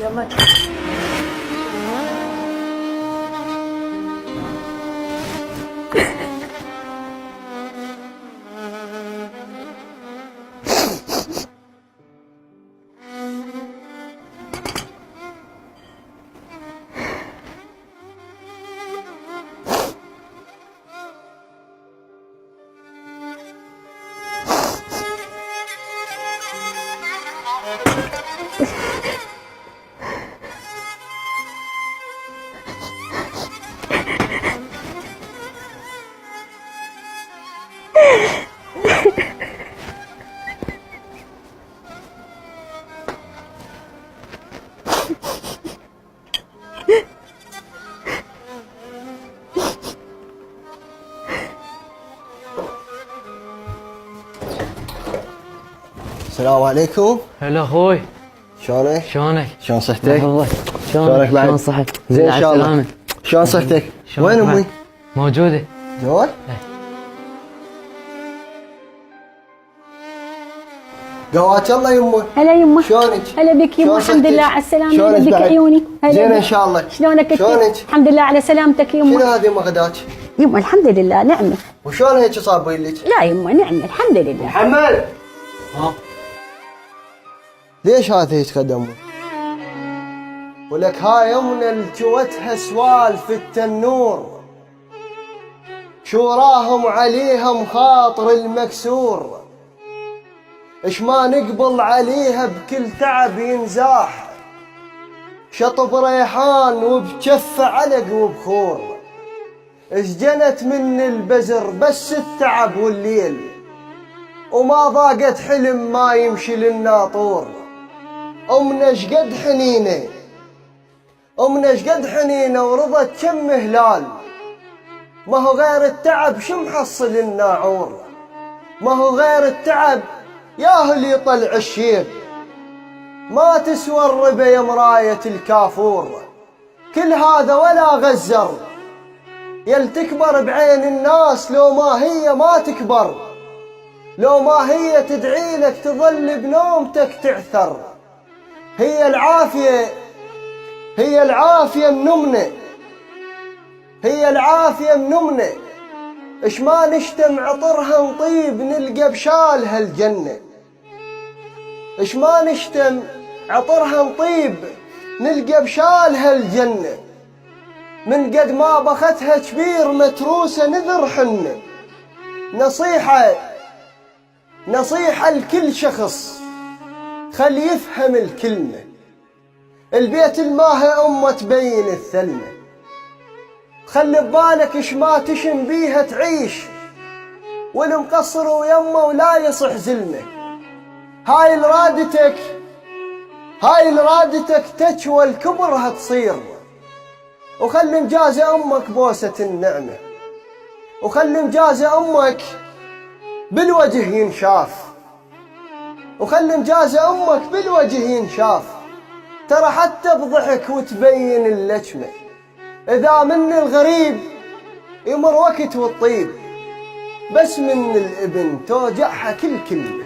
يلا. السلام عليكم. هلا اخوي، شلونك؟ شلونك؟ شلون صحتك؟ والله شلونك بعد؟ شلون صحتك؟ زين ان شاء الله. شلون صحتك؟ وين امي؟ موجودة. جوال؟ قواك الله يمه. هلا يمه. شلونك؟ هلا بك يمه، الحمد لله على السلامة. شلونك هلا بك بعد؟ عيوني. هلا زين بك. ان شاء الله. شلونك انت؟ شلونك؟ الحمد لله على سلامتك يمه. شنو هذه مغداك؟ يمه الحمد لله نعمة. وشلون هيك صابين لك؟ لا يمه نعمة الحمد لله. محمد. ليش هذا هيك قدمه؟ ولك هاي يمنا الجوتها سوالف التنور، شو راهم عليها مخاطر المكسور، اش ما نقبل عليها بكل تعب ينزاح، شطب ريحان وبجفة علق وبخور، اش جنت من البزر بس التعب والليل، وما ضاقت حلم ما يمشي للناطور. أمنا شقد حنينة، أمنا شقد حنينة ورضت كم هلال، ما هو غير التعب شو محصل الناعور، ما هو غير التعب ياهل يطلع الشيب، ما تسوى الربا يا مراية الكافور، كل هذا ولا غزر، يل تكبر بعين الناس لو ما هي ما تكبر، لو ما هي تدعي لك تظل بنومتك تعثر، هي العافية، هي العافية منمنة، هي العافية منمنة، اش ما نشتم عطرها نطيب نلقى بشالها الجنة، اش ما نشتم عطرها نطيب نلقى بشالها الجنة، من قد ما بختها كبير متروسة نذر حنة. نصيحة لكل شخص خل يفهم الكلمة، البيت الماهي أمه تبين الثلمة، خلي ببالك اش ما تشم بيها تعيش، والمقصر ويمه ولا يصح زلمه، هاي لرادتك تجوى الكبرها تصير، وخلي مجازي أمك بوسة النعمة، وخلي مجازي أمك بالوجه ينشاف، وخلي مجازي أمك بالوجه ينشاف، ترى حتى بضحك وتبين اللجمة، إذا من الغريب يمر وقت والطيب، بس من الابن توجعها كل كلمة.